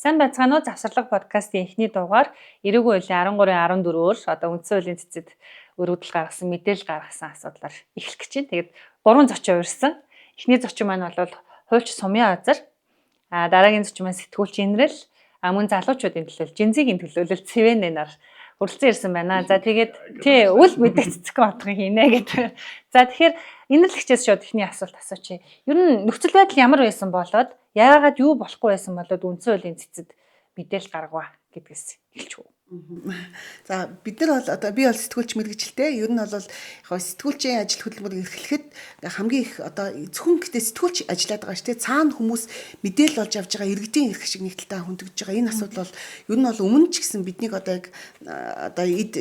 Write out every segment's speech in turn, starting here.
Сайн байцгаана уу? Завсарлага подкастын эхний дугаар эрүүгийн хуулийн 13-ын 14-оор одоо үндсэн хуулийн цэцэд өргөдөл гаргасан, мэдээлэл гаргасан асуудлаар эхлэх гэж байна. Тэгээд гурван зочин урьсан. Эхний зочин маань бол хуульч Сумын Азар, дараагийн зочин маань сэтгүүлч Инрэл, мөн залуучуудын төлөөлөл, Жинзигийн төлөөлөл Цэвэнэ нар хүрэлцэн ирсэн байна. За тэгээд тий үл мэдэх цэцгэн отгон хийнэ гэдэг. За тэгэхээр инэрлэгчээс шууд эхний асуулт асуучих. Ер нь нөхцөл байдал ямар байсан болоод яагаад юу болохгүй байсан болоод үндсэн хуулийн цэцэд мэдээлэл гаргаваа гэдгээс эхэлж үү. За бид нар бол одоо би бол сэтгүүлч мэргэжилтэй. Ер нь бол яг сэтгүүлчийн ажил хөдөлмөр эрхлэхэд хамгийн их одоо зөвхөн гэтээ сэтгүүлч ажиллаад байгаа шүү дээ. Цаана хүмүүс мэдээлэл олж авч байгаа иргэдийн эрх шиг нэг талдаа хөндөгдөж байгаа. Энэ асуудал бол ер нь бол өмнө ч гэсэн биднийг одоо яг одоо эд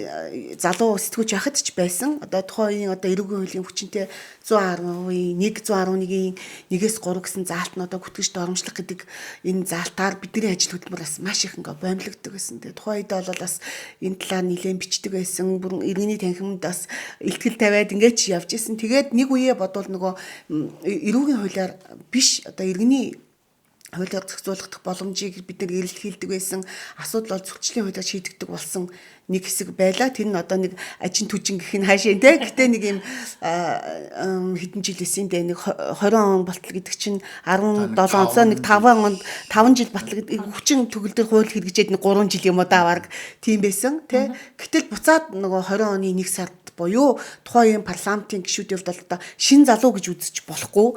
залуу сэтгүүлч байхад ч байсан. Одоо тухайн үеийн одоо эрүүгийн хуулийн хүчинтэй 110-ийн 1 111-ийн 1-ээс 3 гэсэн заалт нь одоо гүтгэж доромжлох гэдэг энэ заалтаар бидний ажил хөдөлмөр бас маш их ингээ боомлогддог гэсэн. Тэгээ тухайн үед бол бас энэ талаар нэлээд бичдэг байсан. Бүрэн иргэний танхимд бас илтгэл тавиад ингээд ч явж исэн. Тэгээд нэг үеэ бодвол нөгөө эрүүгийн хуулиар биш одоо иргэний хуулиар зохицуулах боломжийг бид нар эрэлт хийлдэг байсан. Асуудал бол зөрчлийн хуулиар шийдэгдэг болсон нэг хэсэг байлаа. Тэр нь одоо нэг ажин түжин гэх нь хаашаа те. Гэтэ нэг юм хэдэн жил исэн дээ. Нэг 20 он болтол гэдэг чинь 17 онцоо нэг 5 онд 5 жил батал гэдэг хүчин төгөлдөр хууль хэрэгжээд нэг 3 жил юм уу даа баг тийм байсан те. Гэтэл буцаад нөгөө 20 оны 1 сард буюу тухайн үеийн парламентын гишүүдийн хувьд бол одоо шин залуу гэж үзэж болохгүй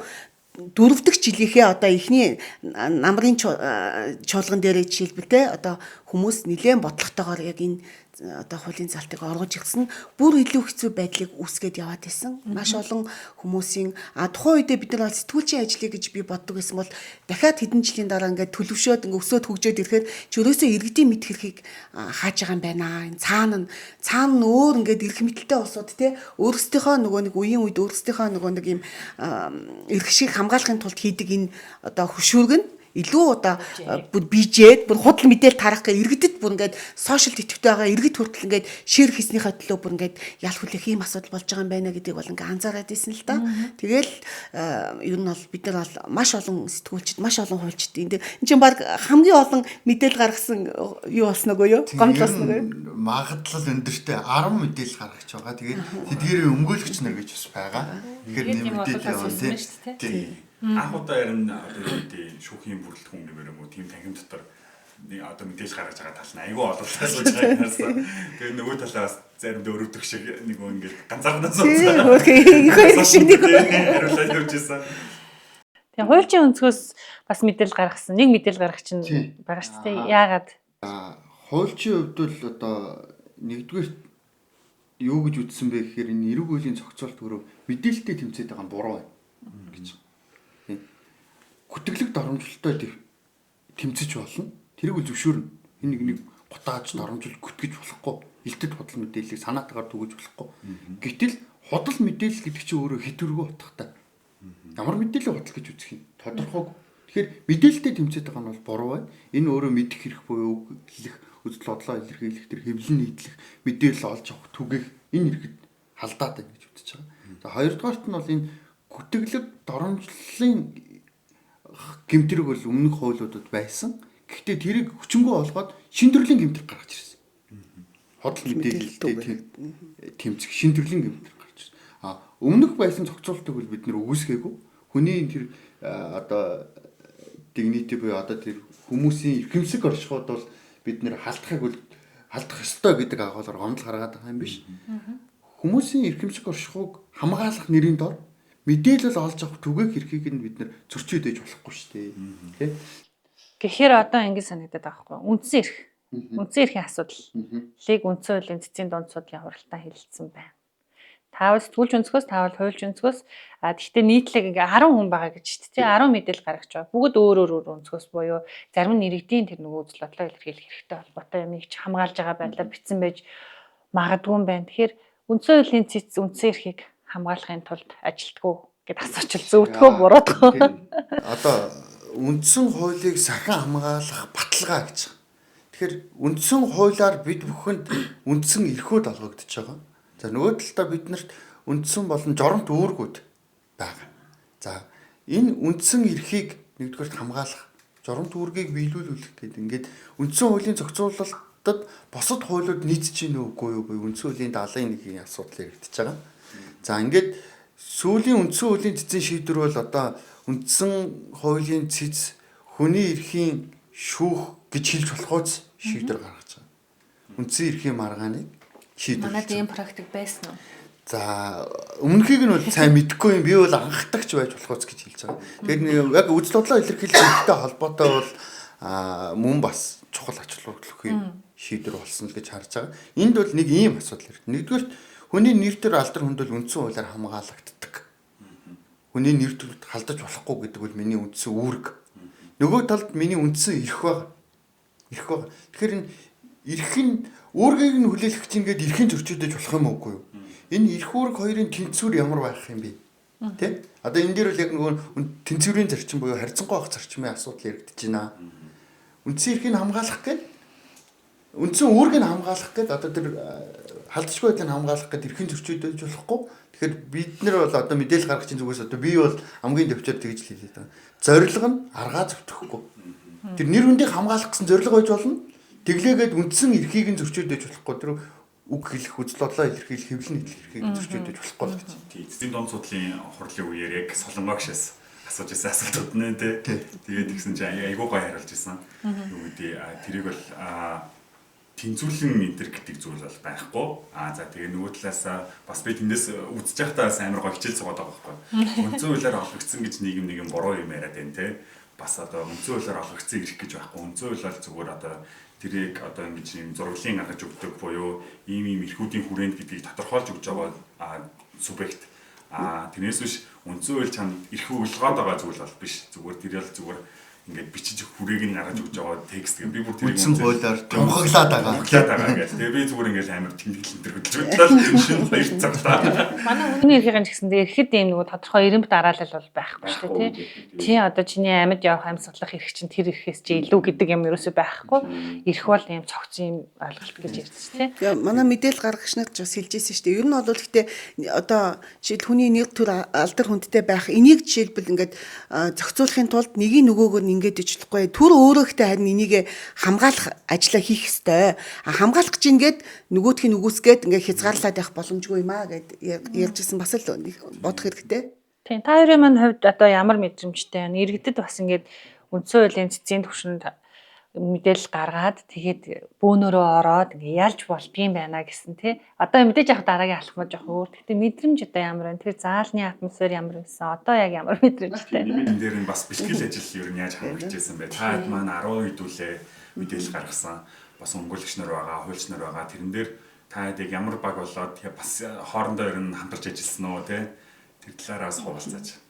дөрөв дэх жилийнхээ одоо эхний намрын чуулган дээрээ жишээлбэл те одоо хүмүүс нэлээд бодлоготойгоор яг энэ одоо хуулийн залтыг оргож ирсэн бүр илүү хэцүү байдлыг үүсгээд яваад байсан. Маш олон хүмүүсийн тухайн үедээ бид нар бол сэтгүүлчийн ажлыг гэж би боддог байсан бол дахиад хэдэн жилийн дараа ингээд төлөвшөөд ингээд өсөөд хөгжөөд ирэхээр чи ерөөсөө иргэдийн мэдэх эрхийг хааж байгаа юм байна. Энэ цаана нь өөр ингээд эрх мэдэлтэй улсууд те өөрсдийнхөө нөгөө нэг үеийн үед өөрсдийнхөө нөгөө нэг юм эрх шиг хамгаалахын тулд хийдэг энэ одоо хөшүүрэг нь илүү одоо бүр бижээд бүр худал мэдээл тарах гэ иргэдэд бүр ингээд сошиал идэвхтэй байгаа иргэд хүртэл ингээд шэр хийснийхээ төлөө бүр ингээд ял хүлээх ийм асуудал болж байгаа юм байна гэдгийг бол ингээд анзаараад исэн л та. Тэгэл ер нь бол бид нар бол маш олон сэтгүүлчд, маш олон хуульчд энэ чинь баг хамгийн олон мэдээлэл гаргасан юу болсон уу юу? Гомдол болсон уу? Магадлал өндөртэй 10 мэдээлэл гаргаж байгаа. Тэгээд тэдгээрийн өмгөөлөгч нар гэж бас байгаа. Тэгэхээр мэдээлэл яваа тийм. Анх удаа ярина одоо юу гэдэг шүүхийн бүрэлдэхүүн гэмээр юм уу тийм танхим дотор нэг одоо мэдээлэл гаргаж байгаа тал нь айгүй олонлоо сууж байгааг харсан. Тэгээ нөгөө талаа бас заримдаа өрөвдөх шиг нэг ингээд ганцаархнаа суусан. Их шиг нэг хариулаад явж исэн. Тэгээ хуульчийн өнцгөөс бас мэдээлэл гаргасан. Нэг мэдээлэл гаргах чинь байгаа шүү дээ. Яагаад? Хуульчийн хувьд бол одоо нэгдүгээр юу гэж үзсэн бэ гэхээр энэ эрүүг хуулийн зохицуулт өөрөө мэдээлэлтэй тэмцээд байгаа нь буруу байна гэж. Гүтгэлэг доромжлолтой тэмцэж болно. Тэрийг үл зөвшөөрнө. Энэ нэг нэг гутааж доромжил гүтгэж болохгүй. Илтэд худал мэдээллийг санаатаагаар түгэж болохгүй. Гэтэл худал мэдээлэл гэдэг чинь өөрөө хитвэргүй утгатай. Ямар мэдээлэл худал гэж үзэх юм? Тодорхойгүй. Тэгэхээр мэдээлэлтэй тэмцээд байгаа нь бол буруу байна. Энэ өөрөө мэдэх хэрэг буюу хэлэх, үзэл бодлоо илэрхийлэх тэр хэвлэн нийтлэх, мэдээлэл олж авах түгээх энэ хэрэгт халдаад байна гэж үзэж байгаа. За хоёрдугаарт нь бол энэ гүтгэлэг доромжлолын гэмтрэг бол өмнөх хуулиудад байсан. Гэхдээ тэрийг хүчингү олгоод шин төрлийн гэмтрэг гаргаж ирсэн. Худал мэдээлэлтэй тэмцэх шин төрлийн гэмтрэг гарч ирсэн. А өмнөх байсан зохицуултыг бол бид нэр үгүйсгээгүй. Хүний тэр одоо dignity буюу одоо тэр хүмүүсийн эрхэмсэг оршихуйд бол бид нэр халдахыг бол халдах ёстой гэдэг агуулгаар гомдол гаргаад байгаа юм биш. Хүмүүсийн эрхэмсэг оршихуйг хамгаалах нэрийн дор мэдээлэл олж авах түгээх эрхийг нь бид нэр зөрчиж дэж болохгүй шүү дээ. Тэ? Гэхээр одоо ингэ санагдаад байгаа байхгүй. Үндсэн эрх. Үндсэн эрхийн асуудал. Лиг үндсэн хуулийн цэцгийн дунд судлалын хуралдаан хэлэлцсэн байна. Таавал сэтгүүлч өнцгөөс, таавал хуульч өнцгөөс гэхдээ нийтлэг ингээ 10 хүн байгаа гэж шүү дээ. 10 мэдээлэл гаргаж байгаа. Бүгд өөр өөр өөр өнцгөөс буюу зарим нь иргэдийн тэр нөгөө үзэл бодлоо илэрхийлэх хэрэгтэй холбоотой юмыг ч хамгаалж байгаа байдлаар бичсэн байж магадгүй юм байна. Тэгэхээр үндсэн хуулийн цэц үндсэн эрхийг хамгаалахын тулд ажилтгүй гэд асуучвал зөвдгөө буруудах. Одоо үндсэн хуулийг сахин хамгаалах баталгаа гэж. Тэгэхээр үндсэн хуулиар бид бүхэнд үндсэн эрхүүд олгогдож байгаа. За нөгөө талдаа биднэрт үндсэн болон жоромт үүргүүд байгаа. За энэ үндсэн эрхийг нэгдүгээрт хамгаалах Журамт үүргийг биелүүлэх гэдэг ингээд үндсэн хуулийн зохицуулалтад бусад хуулиуд нийцэж гин үгүй юу буюу үндсэн хуулийн 71-ийн асуудал яригдчихэж байгаа. За ингээд сүүлийн үндсэн хуулийн цэцэн шийдвэр бол одоо үндсэн хуулийн цэц хүний эрхийн шүүх гэж хэлж болохуйц шийдвэр гаргаж байгаа. Үндсэн эрхийн маргааныг шийдвэр. Манайд ийм практик байсан уу? За өмнөхийг нь бол сайн мэдэхгүй юм. Би бол анхдагч байж болохуйц гэж хэлж байгаа. Тэгэхээр яг үзэл бодлоо илэрхийлэх хэрэгтэй холбоотой бол мөн бас чухал ач холбогдол шийдвэр болсон л гэж харж байгаа. Энд бол нэг ийм асуудал ирд. Нэгдүгээр хүний нэр төр алдар хүндэл үндсэн хуулиар хамгаалагддаг. Хүний нэр төрд халдаж болохгүй гэдэг бол миний үндсэн үүрэг. Нөгөө талд миний үндсэн эрх байгаа. Эрх байгаа. Тэгэхээр энэ эрх нь үүргийг нь хүлээлгэх чинь ингээд эрхийн зөрчилдөж болох юм уугүй юу? Энэ эрх үүрэг хоёрын тэнцвэр ямар байх юм бэ? Тэ? Одоо энэ дээр бол яг нөгөө тэнцвэрийн зарчим буюу харьцангуй авах зарчмын асуудал яригдж байна. Үндсэн эрхийг хамгаалах гээд үндсэн үүргийг хамгаалах гээд одоо тэр халдшгүй байдлыг хамгаалах гээд эрхийн зөрчилдөж болохгүй. Тэгэхээр бид нар бол одоо мэдээлэл гаргах чинь зүгээс одоо би бол хамгийн төвчээр тэгж л хэлээд байгаа. Зорилго нь аргаа зөвтгөхгүй. Тэр нэр хүндийг хамгаалах гэсэн зорилго байж болно. Тэглээгээд үндсэн эрхийг нь зөрчилдөж болохгүй. Тэр үг хэлэх, үзэл бодлоо илэрхийлэх, хэвлэл нийтлэх эрхийг зөрчилдөж болохгүй л гэж. Тий, эцсийн дунд судлалын хурлын үеэр яг Солонгогшээс асууж ирсэн асуултууд нэ тий. Тэгээд тэгсэн чинь айгуу гоё хариулж ирсэн. Юу гэдэг тэрийг бол тэнцвэрлэн энтер гэдэг зүйл бол байхгүй. А за тэгээ нөгөө талаас бас би тэндээс үзэж байхдаа бас амар гоё хичээл суугаад байгаа байхгүй. Үндсэн хуулиар олгогдсон гэж нийгэм нэгэн буруу юм яриад байна те. Бас одоо үндсэн хуулиар олгогдсон ирэх гэж байхгүй. Үндсэн хууль бол зүгээр одоо тэрийг одоо ингэж юм зураглалын гаргаж өгдөг буюу ийм ийм эрхүүдийн хүрээнд гэдгийг тодорхойлж өгч байгаа субъект. А тэрнээс биш үндсэн хууль чамд эрх өгөлгөөд байгаа зүйл бол биш. Зүгээр тэр бол зүгээр ингээд бичиж хүрээг нь гаргаж өгч байгаа текст гэх би бүр тэрийг үндсэн хуулиар тунхаглаад байгаа. Тунхаглаад байгаа гэж. Тэгээ би зүгээр ингээд амар тэмдэглэл энэ төр хөдөлж бодлоо шинэ хоёр цагтаа. Манай хүний эрхийг нь ч гэсэндээ эрхэд ийм нөгөө тодорхой эрэмб дараалал бол байхгүй шүү дээ тий. Тий одоо чиний амьд явах амьсгалах эрх чинь тэр эрхээс чи илүү гэдэг юм ерөөсөө байхгүй. Эрх бол ийм цогц юм ойлголт гэж ярьж тий. Манай мэдээлэл гаргагч нар ч бас хэлж ирсэн шүү дээ. Ер нь бол гэхдээ одоо жишээл хүний нэр төр алдар хүндтэй байх энийг жишээлбэл ингээд зохицуулахын тулд нэгийг нөгөөгөр нь ингээд ижлэхгүй. Түр өөрөөхтэй харин энийг хамгаалах ажлаа хийх ёстой. А хамгаалах гэж ингээд нөгөөдхийн үгүйсгээд ингээд хязгаарлаад явах боломжгүй юм аа гэд ярьж ирсэн бас л бодох хэрэгтэй. Тийм та хоёрын маань хувьд одоо ямар мэдрэмжтэй байна? Иргэдэд бас ингээд үндсэн хуулийн цэцгийн түвшинд мэдээлэл гаргаад тэгээд бөөнөрөө ороод ингээ ялж болдгийм байна гэсэн тий. Одоо мэдээж яг дараагийн алхмаа жоох өөр. Гэхдээ мэдрэмж одоо ямар байна? Тэр заалны атмосфер ямар байсан? Одоо яг ямар мэдрэмжтэй? Энэ дээр нь бас бэлтгэл ажил ер нь яаж хангаж ирсэн бэ? Та хэд маань 10 хэдүүлээ мэдээлэл гаргасан. Бас өмгөөлөгч нар байгаа, хуульч нар байгаа. Тэрэн дээр та хэд яг ямар баг болоод бас хоорондоо ер нь хамтарч ажилласан уу тий? Тэр талаараас хуваалцаач.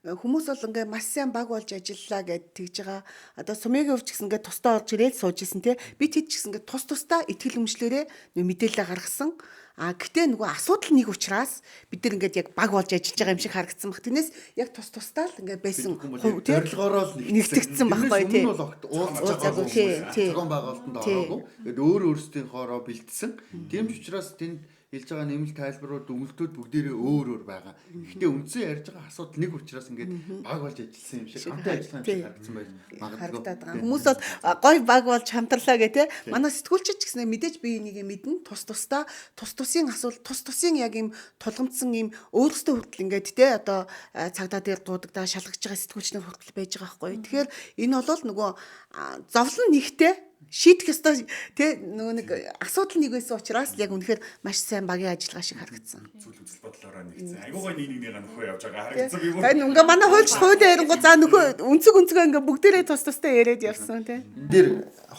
Хүмүүс бол ингээ маш сайн баг болж ажиллалаа гэд тэгж байгаа. Одоо сумын өвч гэсэн ингээ тусдаа орж ирээд сууж исэн те. Би тэд ч гэсэн ингээ тус тусдаа итгэл үнэмшлэрээ мэдээлэл гаргасан. А гэтээ нөгөө асуудал нэг учраас бид нар ингээд яг баг болж ажиллаж байгаа юм шиг харагдсан баг. Тэрнээс яг тус тусдаа л ингээд байсан хувь тий. Зорилгоороо л нэгтгэгдсэн байхгүй тий. Өмнө нь бол огт уулзаж байгаагүй. Зохион байгуулалтанд ороогүй. Тэгээд өөр өөрсдийнхоороо бэлдсэн. Тийм ч учраас тэнд хэлж байгаа нэмэлт тайлбарууд дүгнэлтүүд бүгдээрээ өөр өөр байгаа. Гэхдээ үндсэн ярьж байгаа асуудал нэг учраас ингээд баг болж ажилласан юм шиг хамтан ажилласан юм шиг харагдсан байж магадгүй. Харагдаад байгаа. Хүмүүс бол гой баг болж хамтарлаа гэх те. Манай сэтгүүлчид ч гэсэн мэдээж би энийг мэднэ. Тус тусдаа тус тусын асуулт, тус тусын яг юм тулгамдсан юм өөрсдөө хүртэл ингээд те одоо цагдаа дээр дуудагдаа шалгаж байгаа сэтгүүлч нар хүртэл байж байгаа байхгүй. Тэгэхээр энэ бол нөгөө зовлон нэгтэй шийдэх ёстой тий нөгөө нэг асуудал нэг байсан учраас яг үнэхээр маш сайн багийн ажиллагаа шиг харагдсан. Зүйл үзэл бодлороо нэгдсэн. Айгуу гой нэг нэгнийгээ нөхөө явж байгаа харагдсан би. Харин ингээ манай хуульч хуулийн ярингуу за нөхөө өнцөг өнцгөө ингээ бүгдээрээ тус тустай яриад явсан тий. Энэ дээр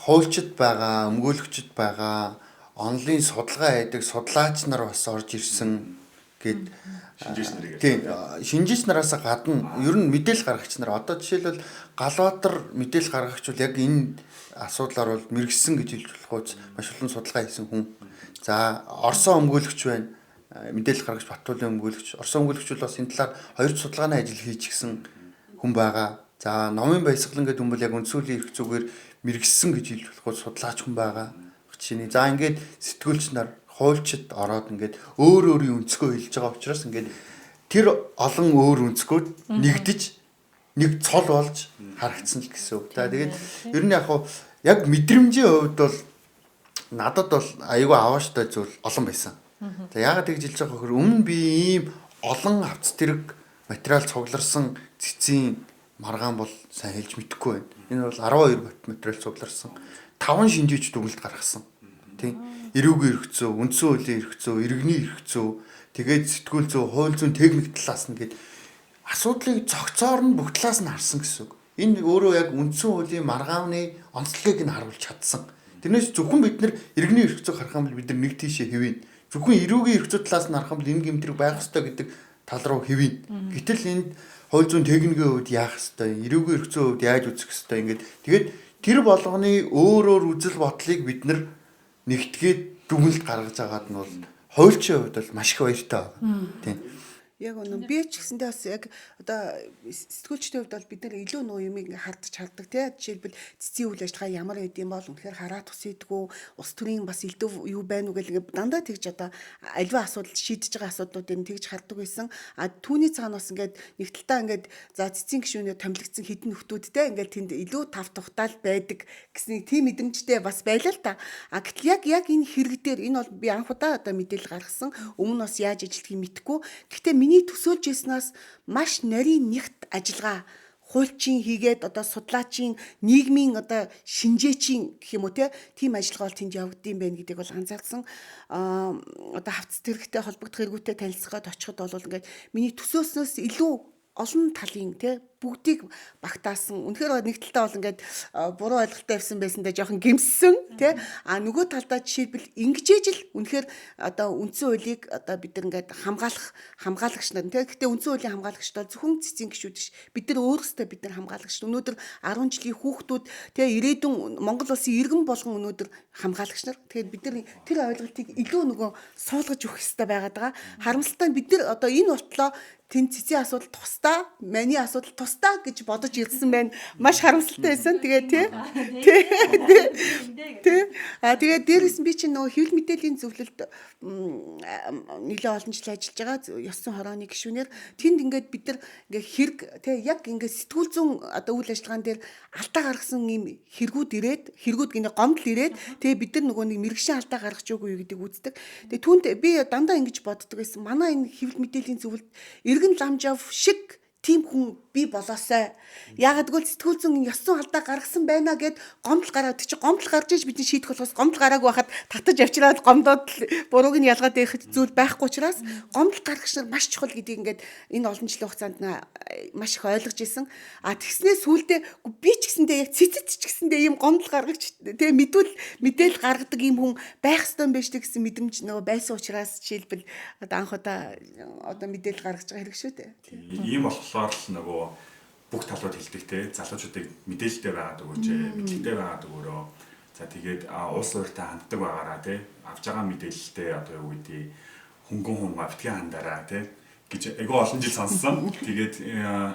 хуульчид байгаа, өмгөөлөгчд байгаа, онлын судалгаа хийдэг судлаач нар бас орж ирсэн гэд шинжээч нарыг. Тийм, шинжээч нараас гадна ер нь мэдээлэл гаргагч нар одоо жишээлбэл Галбаатар мэдээлэл гаргагч бол яг энэ асуудлаар бол мэрэгсэн гэж хэлж болох үз маш олон судалгаа хийсэн хүн. За Орсон өмгөөлөгч байна. Мэдээлэл гаргагч Батуулын өмгөөлөгч. Орсон өмгөөлөгч бол бас энэ талаар хоёр судалгааны ажил хийчихсэн хүн байгаа. За номын баясгалан гэдэг хүн бол яг үндсэн хуулийн эрх зүгээр мэрэгсэн гэж хэлж болох үз судлаач хүн байгаа. Жишээний. За ингээд сэтгүүлч нар хуульчид ороод ингээд өөр өөрийн өнцгөө хэлж байгаа учраас ингээд тэр олон өөр өнцгөөд нэгдэж нэг цол болж харагдсан л гэсэн үг. За тэгээд ер нь яг хуу яг мэдрэмжийн хувьд бол надад бол айгүй авааштай зүйл олон байсан. За яагаад тэгж хэлж байгаа вэ гэхээр өмнө би ийм олон хавц тэрэг материал цугларсан цэцгийн маргаан бол сайн хэлж мэдэхгүй байна. Энэ бол 12 бат материал цугларсан. 5 шинжээч дүгнэлт гаргасан. Тийм. Эрүүгийн эрх зүй, үндсэн хуулийн эрх зүй, иргэний эрх зүй, тэгээд сэтгүүл зүй, хууль зүйн техник талаас нь гээд асуудлыг цогцоор нь бүх талаас нь харсан гэсэн үг. Энэ өөрөө яг үндсэн хуулийн маргааны онцлогийг нь харуулж чадсан. Тэрнээс зөвхөн бид нар иргэний эрх зүйг харах юм бол бид нар нэг тийшээ хэвэн. Зөвхөн эрүүгийн эрх зүй талаас нь харах юм бол энэ гэмтрэг байх ёстой гэдэг тал руу хэвэн. Гэтэл энд хууль зүйн техникийн хувьд яах ёстой, эрүүгийн эрх зүйн хувьд яаж үзэх ёстой ингээд тэгээд тэр болгоны өөр өөр үзэл бодлыг бид нар нэгтгээд дүгнэлт гаргаж агаад нь бол хуульчийн хувьд бол маш их баяртай байна. Тийм. Яг үнэн. Би ч гэсэндээ бас яг одоо сэтгүүлчдийн хувьд бол бид нар илүү нөө юм ингээ хардаж хардаг тий. Жишээлбэл цэцгийн үйл ажиллагаа ямар байд юм бол үнэхээр хараа тусийдгүү, улс төрийн бас элдв юу байна уу гэл ингээ дандаа тэгж одоо аливаа асуудал шийдэж байгаа асуудлуудыг тэгж хардаг байсан. А түүний цаана бас ингээд нэг талтаа ингээд за цэцгийн гишүүнээр томилогдсон хідэн нөхдүүдтэй ингээд тэнд илүү тав тухтаал байдаг гэсний тийм мэдрэмжтэй бас байлаа л та. А гэтэл яг энэ хэрэг дээр энэ бол би анх удаа одоо мэдээлэл гаргасан. Өмнө бас яаж ажилтгийг мэдэхгүй. Гэхдээ миний төсөөлж ирснээс маш нарийн нэгт ажиллагаа хуульчин хийгээд одоо судлаачийн нийгмийн одоо шинжээчийн гэх юм уу тийм ажиллагаа бол тэнд явагдсан байх гэдгийг бол анзаарсан. Одоо хавц тэрэгтэй холбогдох эргүүтэй танилцахад очиход бол ингээд миний төсөөлснөөс илүү олон талын бүгдийг багтаасан. Үнэхээр нэг талдаа бол ингээд буруу ойлголттой явсан байсандаа жоохон гэмссэн тий. А нөгөө талдаа жишээлбэл ингэжээж л үнэхээр одоо үндсэн хуулийг одоо бид нар ингээд хамгаалах хамгаалагч нар тий. Гэхдээ үндсэн хуулийн хамгаалагч бол зөвхөн цэцгийн гишүүд биш. Бид нар өөрсдөө бид нар хамгаалагч. Өнөөдөр 10 жилийн хүүхдүүд тий ирээдүйн Монгол улсын иргэн болгон өнөөдөр хамгаалагч нар. Тэгэхээр бид нар тэр ойлголтыг илүү нөгөө суулгаж өгөх хэрэгтэй байгаад байгаа. Харамсалтай нь бид нар одоо энэ болтлоо тэн цэцгийн асуудал тусдаа, маний асуудал тусдаа гэж бодож ирсэн байна. Маш харамсалтай байсан. Тэгээ тий. Тий. А тэгээ дээрээс нь би чинь нөгөө хэвлэл мэдээллийн зөвлөлд нэлээд олон жил ажиллаж байгаа. Ёс зүйн хорооны гишүүнээр тэнд ингээд бид нар ингээд хэрэг тий яг ингээд сэтгүүл зүйн одоо үйл ажиллагаан дээр алдаа гаргасан юм хэрэгүүд ирээд, хэрэгүүд гинэ гомдол ирээд тэгээ бид нар нөгөө нэг мэрэгшин алдаа гаргаж үгүй юу гэдгийг үздэг. Тэгээ түүнд би дандаа ингэж боддог байсан. Манай энэ хэвлэл мэдээллийн зөвлөлд иргэн ламжав шиг тийм хүн би болоосай. Яагаад гэвэл сэтгүүл зүйн ёс зүйн алдаа гаргасан байна гэд гомдол гараад чи гомдол гарч иж бидний шийдэх болохоос гомдол гараагүй байхад татаж авчираад гомдоод бурууг нь ялгаад байх зүйл байхгүй учраас гомдол гаргах нар маш чухал гэдгийг ингээд энэ олон жилийн хугацаанд маш их ойлгож исэн. А тэгснээ сүүлдээ би ч гэсэндээ яг цэцэд ч гэсэндээ ийм гомдол гаргагч тэгээ мэдвэл мэдээлэл гаргадаг ийм хүн байх ёстой юм байна шүү гэсэн мэдрэмж нөгөө байсан учраас жишээлбэл одоо анх удаа одоо мэдээлэл гаргаж байгаа хэрэг шүү дээ. Ийм болохоор л нөгөө бүх талууд хэлдэг те залуучуудыг мэдээлэлтэй байгаад өгөөч, мэдлэгтэй байгаад өгөөрөө. За тэгээд улс ууртай ханддаг байгаараа те авж байгаа мэдээлэлтэй одоо юу гэдэг хөнгөн хумгаа битгий хандараа те гэж айгүй олон жил сонссон. Тэгээд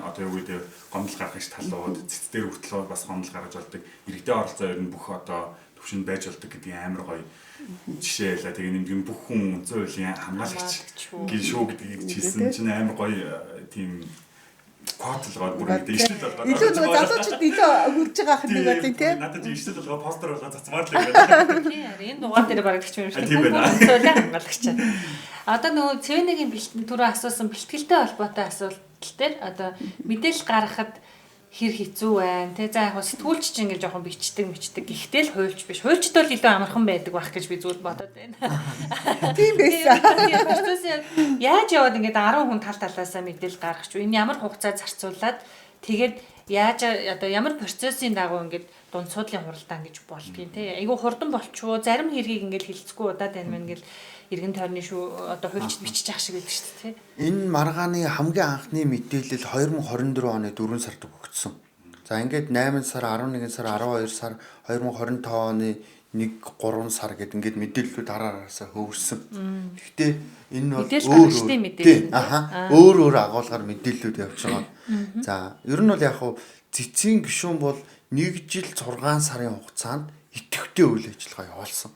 одоо юу гэдэг гомдол гаргах талууд цэц дээр хүртэл бас гомдол гаргаж болдог. Иргэдийн оролцоо ер нь бүх одоо төвшөнд байж болдог гэдгийг амар гоё жишээ байлаа. Тэгээ нэмгэн бүх хүн үндсэн хуулийн хамгаалагч гэж шүү гэдгийг хэлсэн чинь амар гоё тийм код болгоод бүр ингэ ишлэл болгоод илүү нөгөө залуучууд илүү хурж байгаа ах нэг бодлын тий. Надад ишлэл болгоод постэр болгоод цацмаар л юм. Тий, энэ дугаар дээр бараг тэгч юм шиг. Тийм байна. Хуулийн хамгаалагч. Одоо нөгөө Цэвэныгийн бэлтгэн түрүү асуусан бэлтгэлтэй холбоотой асуудал дээр одоо мэдээлэл гаргахад хэр хэцүү байна те. За яг сэтгүүлч чинь ингээ жоохон бичдэг мичдэг. Гэхдээ л хуульч биш. Хуульчд бол илүү амархан байдаг байх гэж би зүгээр бодоод байна. Тийм байсан. Процесс яаж яваад ингээд 10 хүн тал талаасаа мэдээлэл гаргах ч энэ ямар хугацаа зарцуулаад тэгээд яаж одоо ямар процессын дагуу ингээд дунд суудлын хуралдаан гэж болдгийг те. Айгу хурдан болчихоо зарим хэргийг ингээд хилцэхгүй удаад байна мэн гэл эргэн тойрны шүү одоо хуульчд бичиж ах шиг байдаг шүү дээ. Энэ маргааны хамгийн анхны мэдээлэл 2024 оны 4 сард өгөгдсөн. За ингээд 8 сар, 11 сар, 12 сар, 2025 оны 1 3 сар гэд ингээд мэдээллүүд араасаа хөвөрсөн. Гэхдээ энэ бол өөр өөр өөр агуулгаар мэдээллүүд явж байгаа. За ер нь бол яг хуу цэцгийн гишүүн бол 1 жил 6 сарын хугацаанд идэвхтэй үйл ажиллагаа явуулсан.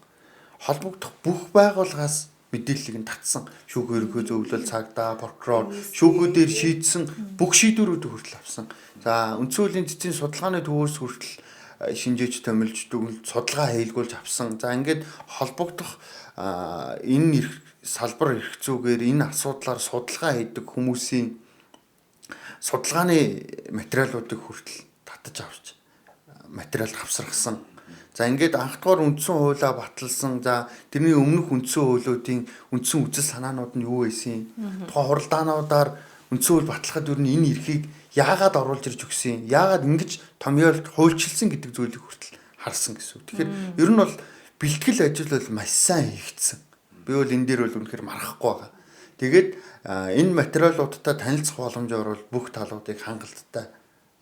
Холбогдох бүх байгууллагаас Мэдээллийг нь татсан. Шүүх ерөнхий зөвлөл, цагдаа, прокурор шүүхүүдээр шийдсэн бүх шийдвэрүүдийг хүртэл авсан. За үндсэн хуулийн цэцгийн судалгааны төвөөс хүртэл шинжээч томилж дүгнэлт судалгаа хийлгүүлж авсан. За ингээд холбогдох энэ салбар эрх зүйгээр энэ асуудлаар судалгаа хийдэг хүмүүсийн судалгааны материалуудыг хүртэл татаж авч материал хавсаргасан. За ингээд анхдугаар үндсэн хуулиа баталсан. За тэрний өмнөх үндсэн хуулиудын үндсэн үзэл санаанууд нь юу байсан? Тухайн хуралдаануудаар үндсэн хууль батлахад ер нь энэ эрхийг яагаад оруулж ирж өгсөн? Яагаад ингэж томьёолд хуульчилсан гэдэг зүйлийг хүртэл харсан гэсэн үг. Тэгэхээр ер нь бол бэлтгэл ажил бол маш сайн хийгдсэн. Би бол энэ дээр бол үнэхээр мархахгүй байгаа. Тэгээд энэ материалуудтай танилцах боломжоор бол бүх талуудыг хангалттай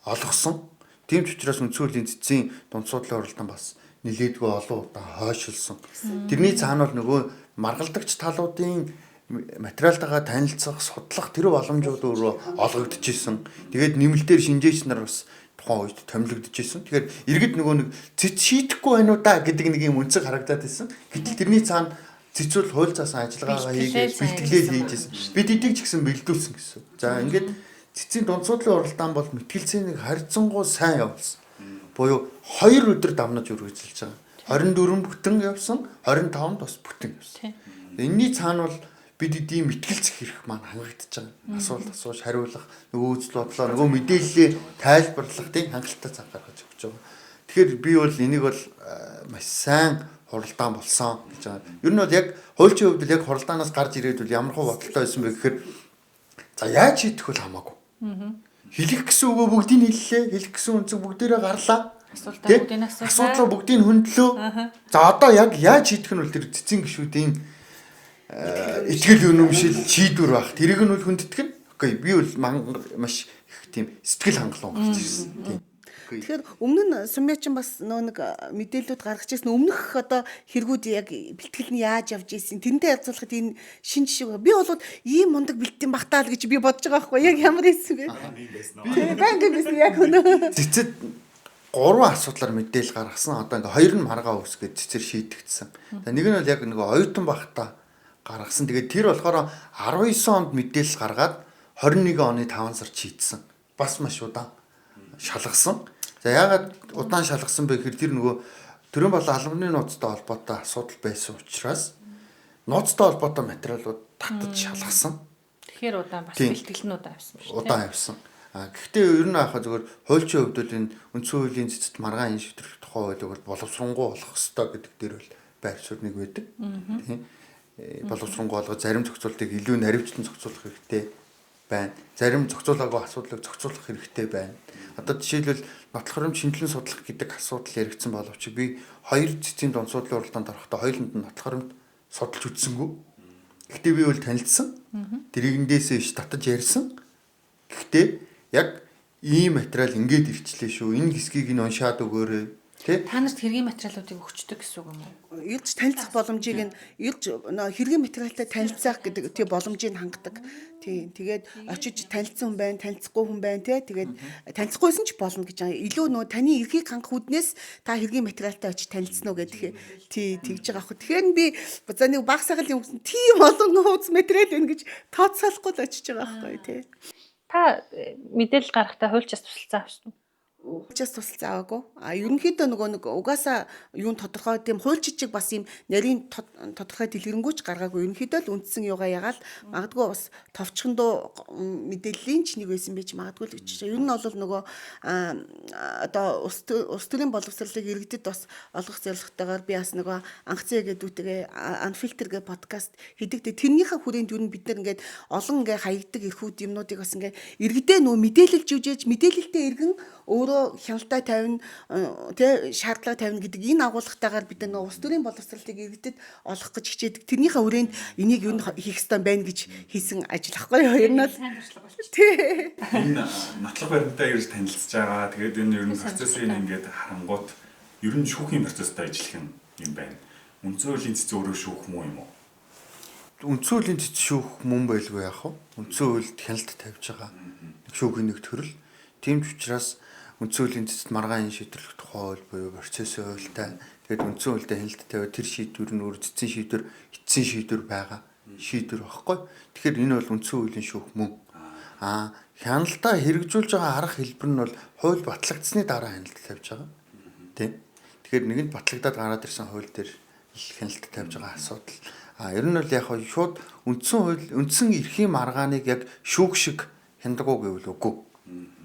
олгосон. Тийм ч учраас үндсэн хуулийн цэцгийн дунд судлалын уралдаан бас нилээдгүй олон удаа хойшилсан. Тэрний цаана бол нөгөө маргалдагч талуудын материалтайгаа танилцах, судлах тэр боломжууд өөрөө олгогдчихсэн. Тэгээд нэмэлтээр шинжээч нар бас тухайн үед томилогдчихсэн. Тэгэхээр иргэд нөгөө нэг цэц шийдэхгүй байна уу да гэдэг нэг юм өнцөг харагдаад байсан. Гэтэл тэрний цаана цэцүүл хууль заасан ажиллагаагаа хийгээд бэлтгэлээ хийж байсан. Бид эдийг ч гэсэн бэлдүүлсэн гэсэн. За ингээд цэцгийн дунд судлалын уралдаан бол мэтгэлцээнийг харьцангуй сайн явуулсан. Буюу 2 өдөр дамнаж үргэлжилж байгаа. 24 бүтэн явсан, 25-нд бас бүтэн явсан. Энийний цаана бол бид эдийн мэтгэлцэх хэрэг маань хангагдаж байгаа. Асуулт асууж хариулах, нөгөө үзэл бодлоо, нөгөө мэдээллээ тайлбарлах тийм хангалттай цаг гаргаж өгч байгаа. Тэгэхээр би бол энийг бол маш сайн хуралдаан болсон гэж байгаа. Ер нь бол яг хуульчийн хувьд яг хуралдаанаас гарч ирээд бол ямар хуу бодолтой байсан бэ гэхээр за яаж шийдэх вэ хамаагүй. Хэлэх гэсэн үгөө бүгдийг хэллээ. Хэлэх гэсэн үнцэг бүгдээрээ гарлаа. Асуудлаа бүгдийг асуулаа. Асуудлаа бүгдийг хөндлөө. За одоо яг яаж шийдэх нь бол тэр цэцэн гишүүдийн итгэл үнэмшил шийдвэр байх. Тэрийг нь бол хүндэтгэх нь. Окей, би бол маш их тийм сэтгэл хангалуун гарч ирсэн. Тийм. Тэгэхээр өмнө нь Сумьяачин бас нөө нэг мэдээллүүд гаргаж ирсэн өмнөх одоо хэрэгүүд яг бэлтгэл нь яаж явж ирсэн тэрнтэй харьцуулахад энэ шин жишээ би бол ийм мундаг бэлтэн бахтаа л гэж би бодож байгаа байхгүй яг ямар ийсэн бэ? Тийм байнга байсан яг өнөө. Цэцэд 3 асуудлаар мэдээлэл гаргасан. Одоо ингээ хоёр нь маргаа үүсгээд цэцэр шийдэгдсэн. За нэг нь бол яг нөгөө оюутан бахтаа гаргасан. Тэгээд тэр болохоор 19 онд мэдээлэл гаргаад 21 оны 5 сард шийдсэн. Бас маш удаан шалгасан. За яагаад удаан шалгасан бэ гэхээр тэр нөгөө төрийн болон албаны нууцтай холбоотой асуудал байсан учраас нууцтай холбоотой материалууд татаж шалгасан. Тэгэхээр удаан бас бэлтгэл нь удаан явсан шүү дээ. Удаан явсан. А гэхдээ ер нь яхаа зүгээр хуульчийн хувьд бол энэ үндсэн хуулийн цэцэд маргаан энэ шийдвэрлэх тухай хуулийг бол боловсронгуй болох ёстой гэдэг дээр бол байр суурь нэг байдаг. Тийм. Боловсронгуй болгож зарим зохицуултыг илүү наривчлан зохицуулах хэрэгтэй байна. Зарим зохицуулаагүй асуудлыг зохицуулах хэрэгтэй байна. Одоо жишээлбэл нотлох хоримт шинжилэн судлах гэдэг асуудал яригдсан боловч би хоёр цэцгийн дунд судлалын уралдаанд орохдоо хоёуланд нь нотлох хоримт судалж үзсэнгүй. Гэхдээ би бол танилцсан. Тэрийгэндээсээ биш татаж ярьсан. Гэхдээ яг ийм материал ингээд ирчлээ шүү. Энэ хэсгийг нь уншаад өгөөрэй. Тэ? Та нарт хэргийн материалуудыг өгчдөг гэсэн үг юм уу? Ирж танилцах боломжийг нь ирж хэргийн материалтай танилцах гэдэг тий боломжийг хангадаг. Тий. Тэгээд очиж танилцсан хүн байна, танилцахгүй хүн байна тий. Тэгээд танилцахгүйсэн ч болно гэж байгаа. Илүү нөө таны эрхийг хангах үүднээс та хэргийн материалтай очиж танилцсан уу гэдэг тий тэгж байгаа хөө. Тэгэхээр би за нэг баг сагал юм гэсэн тийм олон нууц материал байна гэж тооцоолохгүй л очиж байгаа байхгүй тий. Та мэдээлэл гаргахтаа хуульчаас тусалцаа авсан уу? Хуульчаас тусалцаа аваагүй. А ерөнхийдөө нөгөө нэг угаасаа юун тодорхой тийм хуульчичиг бас юм нарийн тодорхой дэлгэрэнгүйч гаргаагүй. Ерөнхийдөө л үндсэн юугаа ягаал магадгүй бас товчхондоо мэдээллийн ч нэг байсан байж магадгүй л гэж. Ер нь бол нөгөө одоо улс төрийн боловсролыг иргэдэд бас олгох зорилготойгоор би бас нөгөө анхцээ гэдэг үтэйгээ Unfilter гэх подкаст хийдэг. Тэрнийхээ хүрээнд ер нь бид нар ингээд олон ингээд хаягддаг эрхүүд юмнуудыг бас ингээд иргэдээ нөгөө мэдээлэлж үжээж мэдээлэлтэй иргэн өөрөө хяналтаа тавина тэ шаардлага тавина гэдэг энэ агуулгатайгаар бид нар улс төрийн боловсролыг иргэдэд олгох гэж хичээдэг. Тэрнийхээ хүрээнд энийг юу хийх ёстой байна гэж хийсэн ажил ахгүй юу? Ер нь бол сайн туршлага болчих. Тий. Энэ нотлох баримтаа ирж танилцж байгаа. Тэгээд энэ ер нь процессын ингээд харангуут ер нь шүүхийн процесстай ажиллах юм байна. Үндсэн хуулийн цэц өөрөө шүүх муу юм уу? Үндсэн хуулийн цэц шүүх мөн байлгүй яах вэ? Үндсэн хуульд хяналт тавьж байгаа. Шүүхийн нэг төрөл. Тийм ч учраас Үндсэн хуулийн цэцэд маргаан энэ шийдвэрлэх тухай хууль буюу процессын хуультай. Тэгээд үндсэн хуультай хяналт тавиад тэр шийдвэр нь өөр цэцэн шийдвэр, эцсийн шийдвэр байгаа. Шийдвэр багхгүй. Тэгэхээр энэ бол үндсэн хуулийн шүүх мөн. Аа хяналтаа хэрэгжүүлж байгаа арга хэлбэр нь бол хууль батлагдсаны дараа хяналт тавьж байгаа. Тийм. Тэгэхээр нэгэнд батлагдаад гараад ирсэн хууль дээр хяналт тавьж байгаа асуудал. А ер нь бол яг шууд үндсэн хууль, үндсэн эрхийн маргааныг яг шүүх шиг хянадаг уу гэвэл үгүй.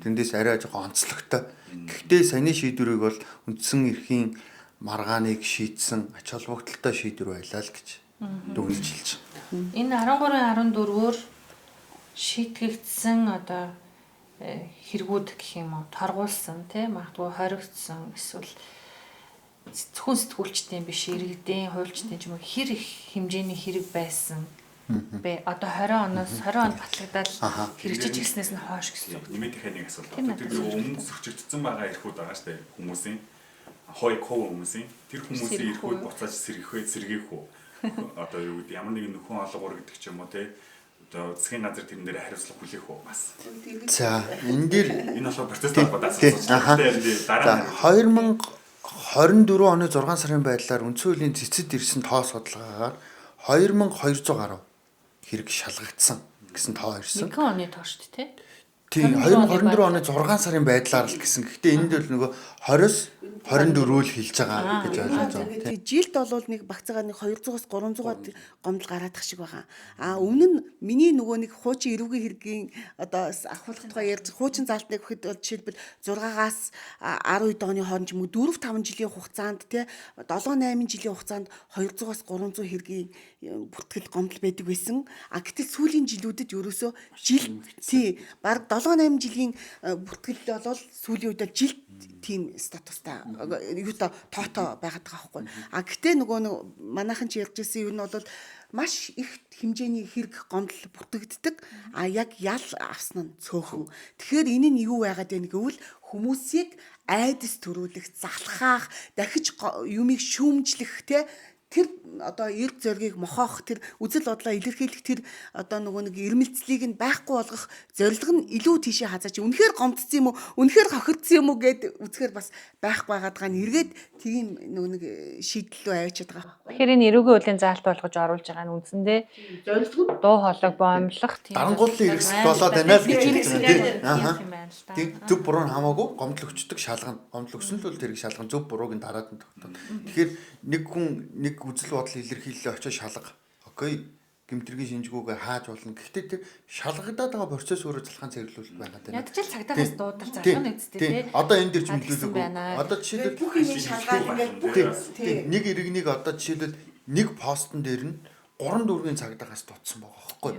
Тэндээс арай жоохон онцлогтой. Гэхдээ саяны шийдвэрийг бол үндсэн эрхийн маргааныг шийдсэн ач холбогдолтой шийдвэр байлаа л гэж дүгнэж хэлж байгаа. Энэ 13 14-өр шийтгэгдсэн одоо хэрэгүүд гэх юм уу, торгуулсан тий, магадгүй хоригдсон эсвэл зөвхөн сэтгүүлчдийн биш, иргэдийн, хуульчдын ч юм уу хэр их хэмжээний хэрэг байсан бэ? Одоо 20 оноос 20 онд батлагдаад хэрэгжиж ирснээс нь хойш гэсэн үг. Нэмээд дахиад нэг асуулт. Тэр өмнө зөрчигдсөн байгаа эрхүүд байгаа шүү дээ хүмүүсийн. Хой хов хүмүүсийн. Тэр хүмүүсийн эрхүүд буцааж сэргэх сэргээх үү? Одоо юу гэдэг ямар нэгэн нөхөн олгоор гэдэг ч юм уу те. Одоо засгийн газар тэрэн дээр хариуцлага хүлээх үү бас. За энэ дээр энэ болохоор процесстэй холбоотой асуулт. Дараа нь 2024 оны 6 сарын байдлаар үндсэн хуулийн цэцэд ирсэн тоо судалгаагаар 2200 гаруй хэрэг шалгагдсан гэсэн тоо ирсэн. Нэгэн оны тоо шүү дээ, тий? Тийм 2024 оны 6 сарын байдлаар л гэсэн. Гэхдээ энд бол нөгөө 20-с 24 л хэлж байгаа гэж ойлгож байгаа. Тийм. Жилд бол нэг багцаагаар нэг 200-аас 300-аад гомдол гараадах шиг байгаа. А өмнө нь миний нөгөө нэг хуучин эрүүгийн хэргийн одоо ахиулах тухай ярьж хуучин заалтныг өгөхөд бол жишээлбэл 6-аас 12 оны хооронд ч юм уу 4 5 жилийн хугацаанд те 7 8 жилийн хугацаанд 200-аас 300 хэргийн бүртгэл гомдол байдаг байсан. А гэтэл сүүлийн жилүүдэд ерөөсөө жил тий бараг 7 8 жилийн бүртгэл бол сүүлийн үед бол жил тийм статустай юутай тоото байгаад байгаа байхгүй. А гэтээ нөгөө нэг манайхан ч ярьж ирсэн юм нь бол маш их хэмжээний хэрэг гомдол бүртгэгддэг. А яг ял авсан нь цөөхөн. Тэгэхээр энэ нь юу байгаад байна гэвэл хүмүүсийг айдас төрүүлэх, залхаах, дахиж юмыг шүүмжлэх те тэр одоо эрг зоригийг мохоох тэр үзэл бодлоо илэрхийлэх тэр одоо нөгөө нэг ирмэлцлийг нь байхгүй болгох зорилго нь илүү тийшээ хазаач үнэхээр гомдсон юм уу үнэхээр хохирдсон юм уу гэд үзэхээр бас байхгүй байгаад байгаа нь эргээд тийм нөгөө нэг шийдэл рүү аваачаад байгаа. Тэгэхээр энэ эрүүгийн хуулийн заалт болгож оруулж байгаа нь үндсэндээ зорилго нь дуу хоолойг боомлох тийм дарангууллын хэрэгсэл болоод байна л гэж хэлж байгаа. Тийм байна л да. Тийм зөв буруу нь хамаагүй гомдол өгчдөг шалгана. Гомдол өгсөн л бол тэрийг шалгана. Зөв бурууг нь дараад нь тогтооно. Тэгэхээр нэг хүн нэг үзэл бодол илэрхийллээ очиж шалга. Окей. Гэмтэргийн шинжгүүгээ хааж болно. Гэхдээ тэр шалгагдаад байгаа процесс өөрөө залхаан цэвэрлүүлэлт байгаа даа. Ядчил цагдаагаас дуудал залхах нь үсттэй тий. Одоо энэ дэр ч мэдүүлээгүй. Одоо жишээлбэл бүх юм шалгаад ингээд бүх нэг иргэнийг одоо жишээлбэл нэг постн дээр нь 3 дүүргийн цагдаагаас дутсан байгаа хөөхгүй.